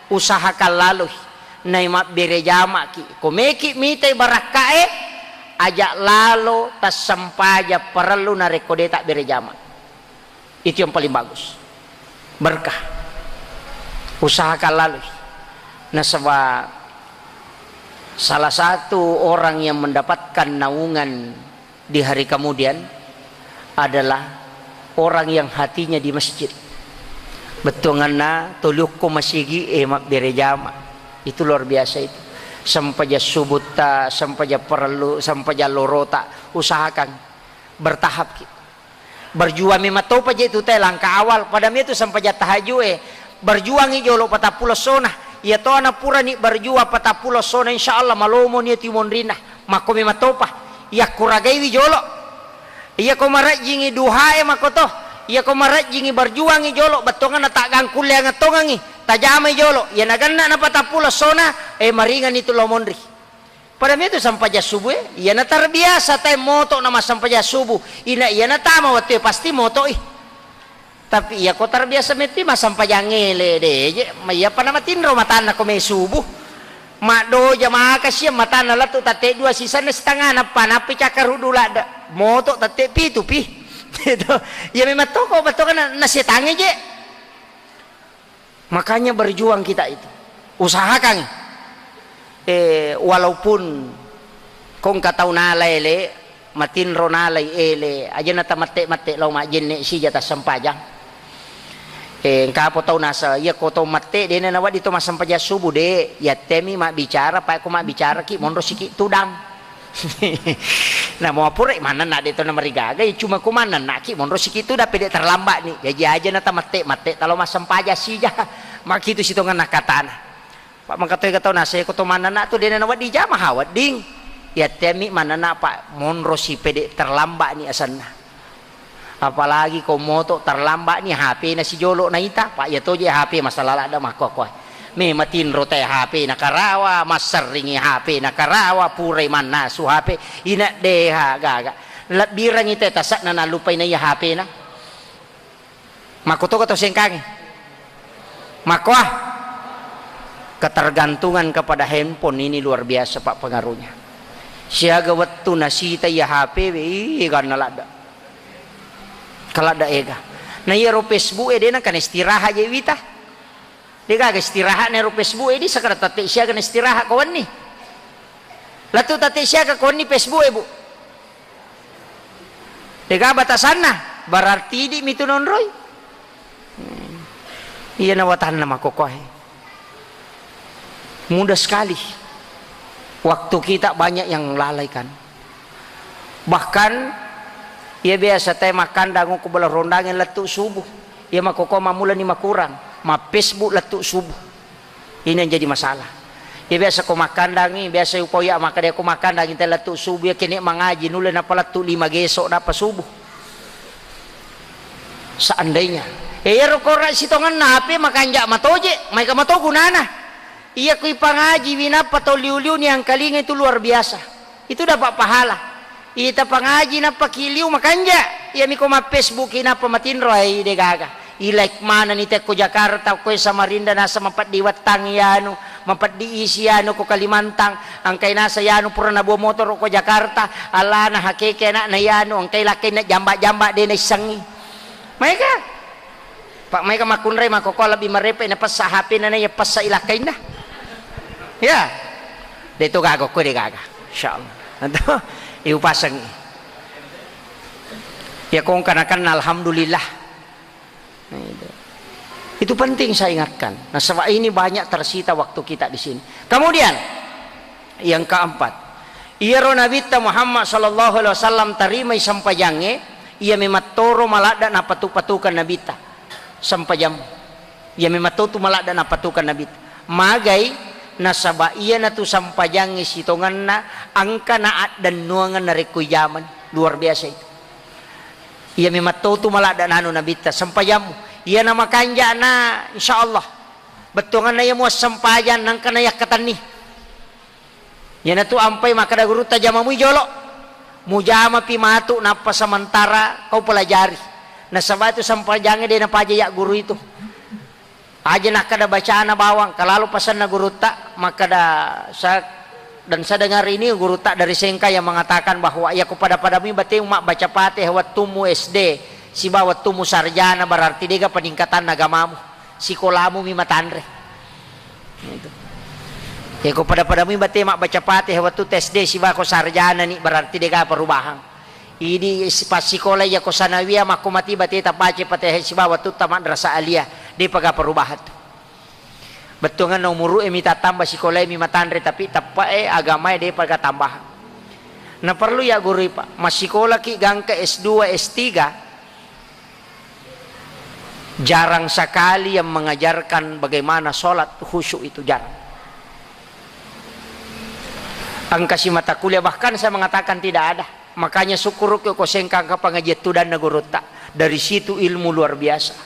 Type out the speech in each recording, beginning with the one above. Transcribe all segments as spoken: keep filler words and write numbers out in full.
Usahakan laloi, nai mabbere jama'ki. Ko meki mitai barakkae, ajak lalo tassempajang parellu narekko de tabbere jama. Itu yang paling bagus. Berkah. Usahakan laloi. Nasaba salah satu orang yang mendapatkan naungan di hari kemudian adalah orang yang hatinya di masjid. Bettuanganna toliokko masigi e mabbere jama. Itu luar biasa itu. Sempajang subutta, sempajang parellu, sempajang lorota, usahakan bertahap ki. Berjuang memang topa je tu te langkah awal. Pada me tu sempajang tahajud e. Berjuangi jolo patappulo sona. Iya to ana purani berjuang patappulo sona, insya Allah malomo ni tu monrina. Makko memang topa. Iya kuragaiwi jolo. Iya ko marajjingi duhae makko to. Iya ko marajjingi berjuangi jolo. Bettonganna tagang kulle angettongangi. Tajamai jolo. Iya naganna na patappulo sona. E maringani tu lo monri. Pada metu sampajang subuh e, iyana tarbiasa tae moto na massampajang subuh. Ina iyana tama wettu e pasti moto i. Tapi iya ko tarbiasa metti massampajang ele de je, ma iya pa na matinro matanna ko me subuh. Maddoja maka sia matanna lettu tatte dua sisanna setengah nappa nappi cakkarudu ladda. Moto tatte pitu pi. Gitu. Iya memang toko bettoka na, na setange je. Makanya berjuang kita itu. Usahakan. Eh, walaupun ko engka tau nala ele, matinro nalai ele, aja na tamette-mette lao majjenne sija tassempajang. Eh, engka apa tau nasa, iya ko tau mette, dena nawedding to massempajang subuh, de, yattemi mabbicara, pa ko mabbicara ki, monro siki tudang. Namo pura manenna de to namarigaga, ya cuma ko manenna ki monro siki tu dape de terlambat ni. Jaji aja na tamette-mette talo massempajang sija. Makitu sitongenna katana. Pak mangkatoi gatau nase ko to manenna tu dena nawedding jama ha wedding. Ya temi manenna Pak monro si pede terlambat ni asenna. Apalagi ko moto terlambat ni H P na sijolo naita, Pak, iya toje H P masalah ladda makkuakkuae. Me matinro tae H P na karawa, masserringi H P na karawa, purai mannasu H P, ina deha gaga. Lebbirangi tae tasekna nallupai na iya H P na. Makkutoga to sengkangi. Makkoa. Ketergantungan kepada handphone ini luar biasa, Pak, pengaruhnya. Siaga wettu nasita iya H P we, ih, ganna ladda. Kaladda ega. Na iyaro Facebook e de nengka na istirahat je wita. De gaga istirahat na ero Facebook e di sakara tette siaga na istirahat ko wenni. Lettu tette siaga ko wenni Facebook e, Bu. De gaga batasanna, berarti idi mitu nonroi. Hmm. Iya na watanna makkokkoe. Mudah sekali. Waktu kita banyak yang lalaikan. Bahkan, iya biasa tae makkandang ko bela rondangnge lettu subuh. Iya makkokkoe mammulani makurang, ma Facebook lettu subuh. Ini yang jadi masalah. Iya biasa ko makkandangi, biasa upau iya makkeda ko makkandangi tae lettu subuh, iya kene mangaji nulle nappa lettu lima geso nappa subuh. Seandainya. Eh, iyaro kora sitongenna H P makanja matoje, maega mato gunana. Iya kui pangaji wi nappa tau liu-liu ni angkalinga itu luar biasa. Itu dapat pahala. Ita pangaji nappa ki liu makanja. Iya miko ma Facebook i nappa matinro ai de gaga. I like mana ni tekko Jakarta, ko Samarinda nasa mapeddi wettang yanu, mapeddi isi yanu ko Kalimantan, angkai nasa yanu pura nabuang motoro ko Jakarta, alana hakeke anakna yanu, angkai lakkainna jamba-jamba de naissengi. Maega. Pak maega makkunrai makkokkoe lebbi marepe na pessa H P na naiya pessa ilakkainna. Ya. De to gaga ko de gaga. Insyaallah. Nanti iupasengi. Ya kongka nakanna alhamdulillah. Nah, itu. Itu penting saya ingatkan. Nasaba ini banyak tersita waktu kita di sini. Kemudian yang keempat, iyaro Nabitta Muhammad sallallahu alaihi wasallam tarimai sempajangnge, iya memang toro maladda napatu-patukan Nabitta sempajammu. Iya memang totu maladda napatukan Nabitta. Magai nasaba iyanatu sempajangnge sitongenna engka na addennuangeng narekko ijamani. Luar biasa itu. Iya memang totu maladda nanu Nabitta sempajammu. Iyana makanja'na insyaallah. Bettuanganna iya muassempajang nengka na yakkatenni. Iyanatu ampai makkeda gurutta, jamamui jolo. Mujamapi matu nappa sementara kau pelajari. Nasaba itu sempajangnge de napaja ya guru itu. Aja nakkeda bacana bawang, kalalo pasenna gurutta, makkeda sa-, dan saya dengar ini gurutta dari Sengka yang mengatakan bahwa iya ko pada-padami batemu mabbaca Fatihah wettummu S D sibawa wettummu sarjana, berarti dega peningkatan agamamu, sikolamu mi matanre. Itu. Iya ko pada-padami bate mabbaca Fatihah wettu S D sibawa ko sarjana ni, berarti dega perubahan. Idi is-, passikola iya ko sanawiyah makko mati bate tabaca Fatihah sibawa wettu ta madrasah aliyah, depaga perubahan tu. Bettuanganna umuru'e mi tattamba, sikolae mi matanre, tapi teppe'e agamae de'pa ga tambahang. Na perlu ya gurui, Pak, massikolaki gangka S dua, S tiga, jarang sekali yang mengajarkan bagaimana sholat khusyuk itu, jarang. Engka si mata kuliah, bahkan saya mengatakan tidak ada. Makanya syukur ko Sengka engka pengajian tudanna gurutta. Dari situ ilmu luar biasa.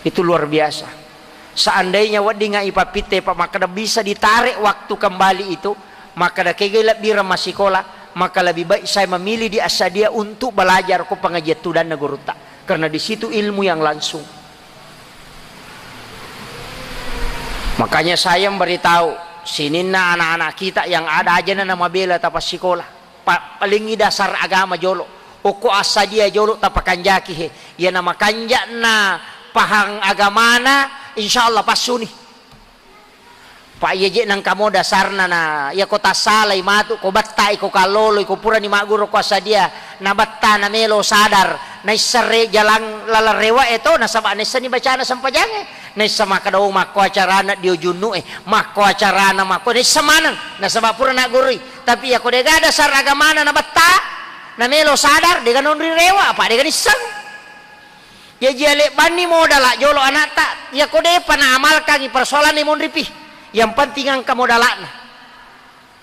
Itu luar biasa. Seandainya weddingnga ipappitte, Pak, makkeda bisa ditarik waktu kembali itu, makkeda kegai lebbireng massikola, maka lebih baik saya memilih di Assadia untuk belajar ko pengajian tudanna gurutta. Karena di situ ilmu yang langsung. Makanya saya memberitahu sininna anak-anak kita yang ada aja na mabela tapassikola. Pa-, palingi dasar agama jolo. Okko Assadia jolo tapakanjaki he. Iya na makanja'na pahang agamana, insya Allah passuni. Pa iya je nangka mo dasarna na, iya ko tassalai matu, ko bettai, ko kalloloi, ko purani magguru ko Assadia, na betta na melo sadar, naisseng re jalang laleng rewa e to, nasaba naisseng ni bacana sempajange, naisseng makkeda, oh, makko acarana dio junnu e, makko acarana makko, naisseng maneng, nasaba pura naggurui. Tapi iya ko dega dasar agamana na betta, na melo sadar, dega nonri rewa, apa dega nisseng. Jaji alebbanni modala jolo anakta, yako depa naamalkangi persoalanna monripi. Yang penting engka modalana.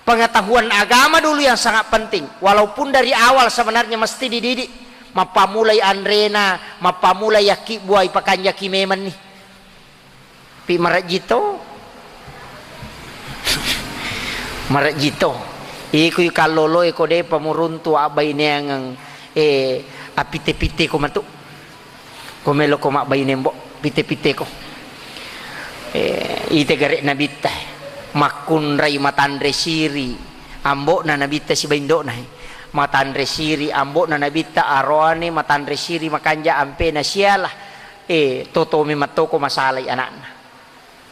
Pengetahuan agama dulu yang sangat penting. Walaupun dari awal sebenarnya mesti dididik. Mappamulai anrena, mappamulai yakkibbuai pakanjaki memenni. Pi marejji to. Marejji to. Iko kalloloe ko depa muruntu abbaineangeng, eh, apite-pite ko matu. Ko melo ko mabbaine mbo, pite-pite ko. Eh, ite gare nabitta. Makkunrai matanre siri. Ambokna nabitta sibawa indokna. Matanre siri ambokna nabitta, aroane matanre siri makanja ampena siala. Eh, totomi mattoko masalai anakna.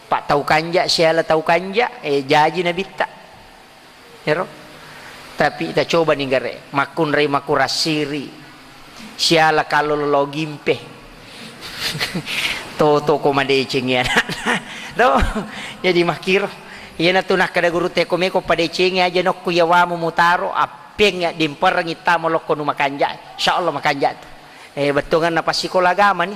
Pak tau kanja, siala tau kanja, eh, jaji nabitta. Ero. Tapi tacoba ni gare, makkunrai makurassiri. Siala kallolo gimpe. Toto ko madecengi anakna. To, jadi makkiro. Iyanatu nakkeda gurutta ko meko padecengi aja nokku yawamu mutaro, appeng ya dimperengi tamo lokko nu makanja. Insya Allah makanja tu. Eh, bettuanganna passikola agama ni.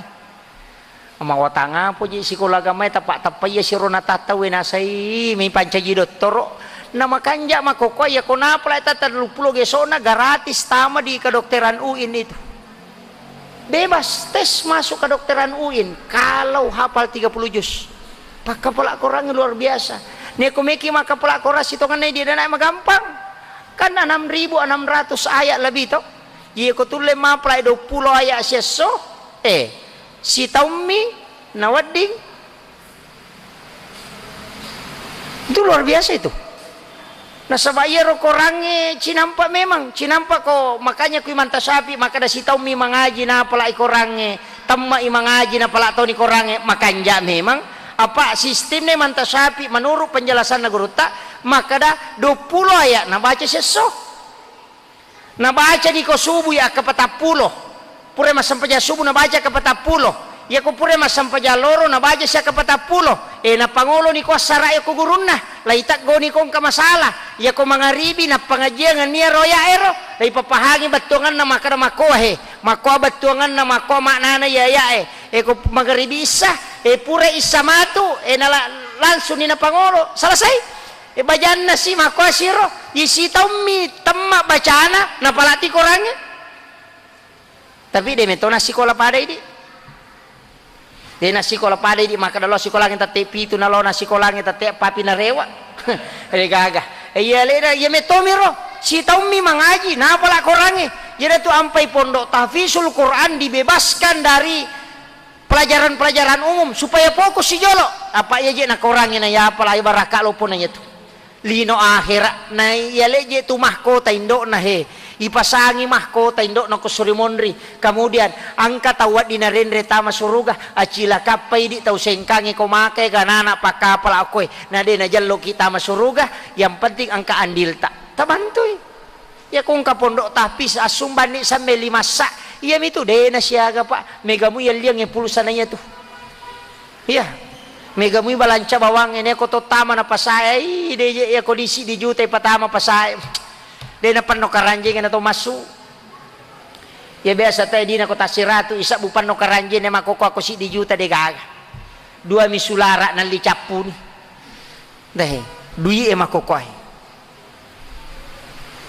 Mawatang apo je sikola agamae, tappa-tappa iya siro natattau e nasai mi pancaji dottoro. Na makanja makkokkoe iya ko napalai tatta telluppulo gesona gratis tama di kedokteran U I N itu. Bebas tes masuk kedokteran U I N kalau hafal tiga puluh juz. Pakkapala Korangnge luar biasa. Neko meki makkapala Korang sitongenna dia dana magampang. Kan enam ribu enam ratus ayat lebih to. Iya ko tulle mapalai duappulo ayat siesso. Eh, Sitaummi nawedding. Itu luar biasa itu. Nasaba iyaro Korangnge cinampa memang, cinampa ko, makanya ku Imam Tasyafi makkeda sitaummi mangaji napalai Korangnge, temma'i mangaji napala toni Korangnge, makanja memang. Apa sistemna Imam Tasyafi menurut penjelasanna gurutta, makkeda duappulo ayat nabaca siesso. Nabaca niko subuh ya kapatappulo. Pura massempajang subuh nabaca kapatappulo. Yako pura massempajang loro nabaca sia kapatappulo. Eh, napangolo niko assara yako gurunna. Lai teggo niko engka masalah. Yako mangaribi nappangajiang nia roya ero. Lai papahangi bettuanganna makkeda makkoa he. Makkoa bettuanganna, makkoa maknana iya ya e. Eh, ko mangaribi issa. Eh, pura issa matu. Eh, nala-, langsung ni napangolo. Selesai. E, bajanna si makkoasiro, isitaummi temma bacana, napalati Korangnge. Tapi de metto nassikola pada idi. De nassikola pada idi, makkeda lo sikolangnge tette pitu, nalo nassikolangnge tette papi narewa. De gaga. E, iya leda, iya mettomiro, sitaummi mangaji, napala Korangnge. Iyana tu ampai pondok tahfizul Quran dibebaskan dari Pelajaran-pelajaran umum supaya fokus si jolo. Apa iya je nakorangi na ya, apalagi baraka lopona iya tu. Lino akhera na iya leje tu mahkota indo'na he. Ipasangi mahkota indo'na ko suri monri. Kemudian engka tau wedding narenre tama suruga, acilakappa idi tau sengkangi ko make ga nana pakkapala okkoe. Na de najelloki tama suruga, yang penting engka andilta. Tabantui. Iya ko engka pondok tahfiz assumbanni sampai lima sa. Iya mitu de nasiaga, Pak. Megamu iya liang e pulsa na iya tu. Iya. Megamu balanca bawang ene ko to tama na pasae. Ih, de je iya ko disi di juta patama pasae. De na penno karanjeng na to massu. Iya biasa te dina ko tasiratu isabbu penno karanjeng ne makoko ako siddi juta de gaga. Dua mi sulara nalli cappuni. Deh, dui e makoko ai.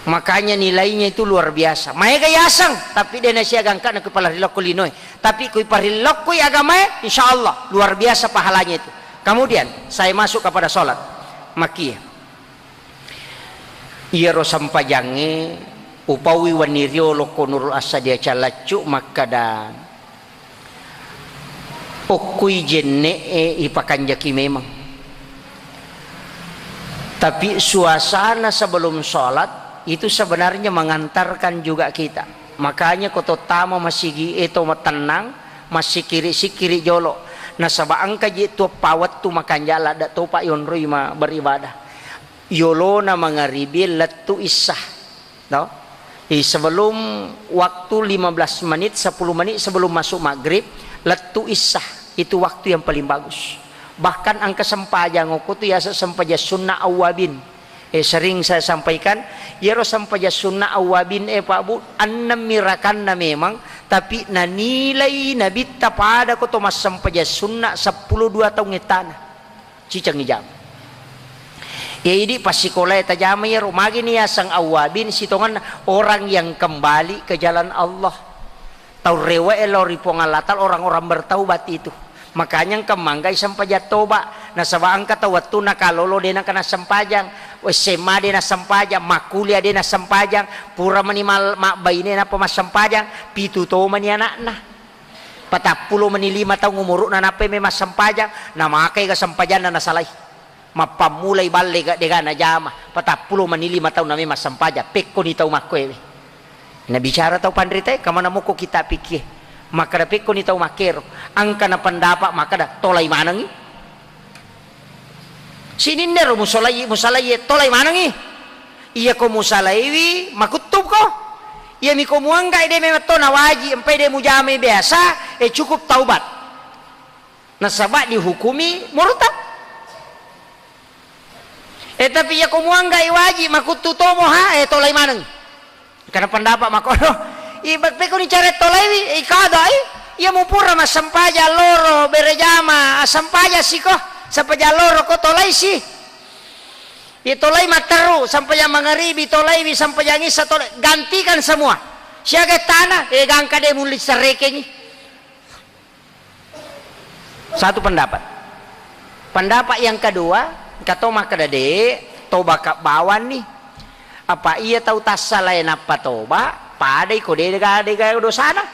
Makanya nilainya itu luar biasa. Maega yaseng, tapi de nasiaga engka na kuipala rilokko linoe. Tapi kuipala rilokkoi agamae, insya Allah luar biasa pahalanya itu. Kemudian saya masuk kepada sholat. Makia. Iyaro sempajangnge upaui wenni riolo ko Nurul Asadia Calaccu makkada, okkui jenne'e ipakanjaki memang. Tapi suasana sebelum sholat itu sebenarnya mengantarkan juga kita. Makanya ko to tama masigi e to tennang, massikkiri-sikkiri jolo. Nasaba engka je tu pawettu makanja ladde topa yonroi ma beribadah. Yolona mangaribi lettu issa. No? Di sebelum waktu lima belas menit, sepuluh menit sebelum masuk maghrib, lettu issa. Itu waktu yang paling bagus. Bahkan engka sempajang okko tu yaseng sempajang sunna awwabin. Eh, sering saya sampaikan, iyaro sempajang sunna awwabin, eh, Pak Bu, ennem mi rakanna memang, tapi nanilai nabitta pada ko to massempajang sunna seppulo dua taung ettana. Ciceng ijama. Ya, idi passikolae tajama iyaro. Magini yaseng awwabin sitongenna orang yang kembali ke jalan Allah. Tau rewe'e lao ri Puang Allah Ta'ala, orang-orang bertaubat itu. Makanya engka manggai sempajang toba. Nasaba engka tau wettunna kalolo de nengka nassempajang. S M A de nassempajang, makkuliah de nassempajang, pura mani mal-, mabbaine nappa massempajang, pitu to mani anakna. Patappulo mani lima taung umuru'na nappai memang sempajang, namakai ga sempajanna nasalai. Mappammulai balle ga dega najama, patappulo mani lima taung namemang sempajang, pekkoni tau makkoewe. Nabicara tau panritae, kamana mukko kita pikkie. Makkada pekkoni tau makkero, engka na pendapat makkada tolai manengi. Sininna ro musolai, musalai tolai manengi. Iya ko musalaiwi, makuttupko. Iya miko muanggai de memang to nawaji, empai de mujamai biasa, eh, cukup taubat. Nasaba dihukumi murtad. Eh, tapi iya ko muanggai waji, makuttu tomo ha, eh, tolai maneng. Karena pendapat makono. Iba pekoni cara tolaiwi, ikadai. Iya mupura massempajang loro, berejama, assempajang siko, sempajang loro ko tolai si. Iya tolai matteru, sempajang mangaribi tolaiwi, sempajang isa tolai, gantikan semua. Siaga tana, eh, gangka de mulli serekengi. Satu pendapat. Pendapat yang kedua, engka to makkeda, "De, toba ka bawanni." Apa iya tau tassalae nappa toba, padai ko de ga, de ga dosana.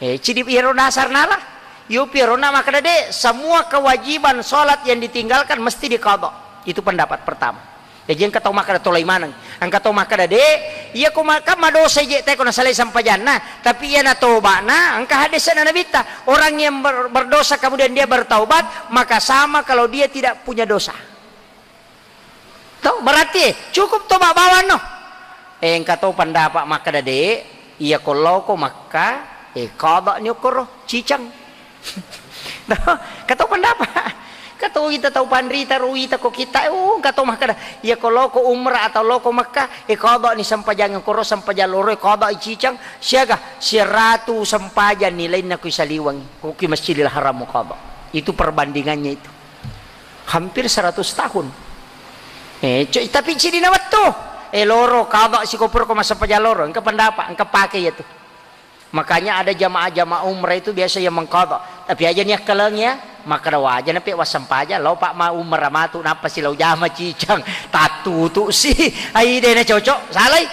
Eh, cidi iyaro dasar nala. Yopi iyaro na makkeda, "De, semua kewajiban sholat yang ditinggalkan mesti diqadha." Itu pendapat pertama. Jaji engka tau makkeda tolai maneng. Engka tau makkeda, "De, iya ko ma-, kan madosa je teko nasalai sempajanna, tapi iya natobana, engka hadesena nabitta, orang yang ber-, berdosa kemudian dia bertaubat, maka sama kalau dia tidak punya dosa." To, berarti, eh, cukup toba bawang no. Eh, engka to pendapat makkeda, "De, iya ko loko Makka, eh, qadha ni okkoro, cicang." Engka to pendapat. Engka to ita tau panrita ro ita ko kita, oh, engka to makkeda, "Iya ko loko umrah atau loko Makka, eh, qadha ni sempajang okkoro, sempajang loro, eh, qadha i cicang, siaga siratu sempajang ni lainna kui saliweng, ko ki Masjidil Haram qadha." Itu perbandingannya itu. Hampir seratus tahun. Eh, co-, tapi cidina wettu. Eh, loro, qadha siko pura ko massempajang loro. Engka pendapat, engka pake iya tu. Makanya ada jamaah-jamaah umrah itu biasa yang mengqadha. Tapi aja ni akkaleng ya, makkeda waja nape wassempajang, lao pa ma umrah matu, nappa silau jama cicang, tattutu si. Ai de na cocok, salai.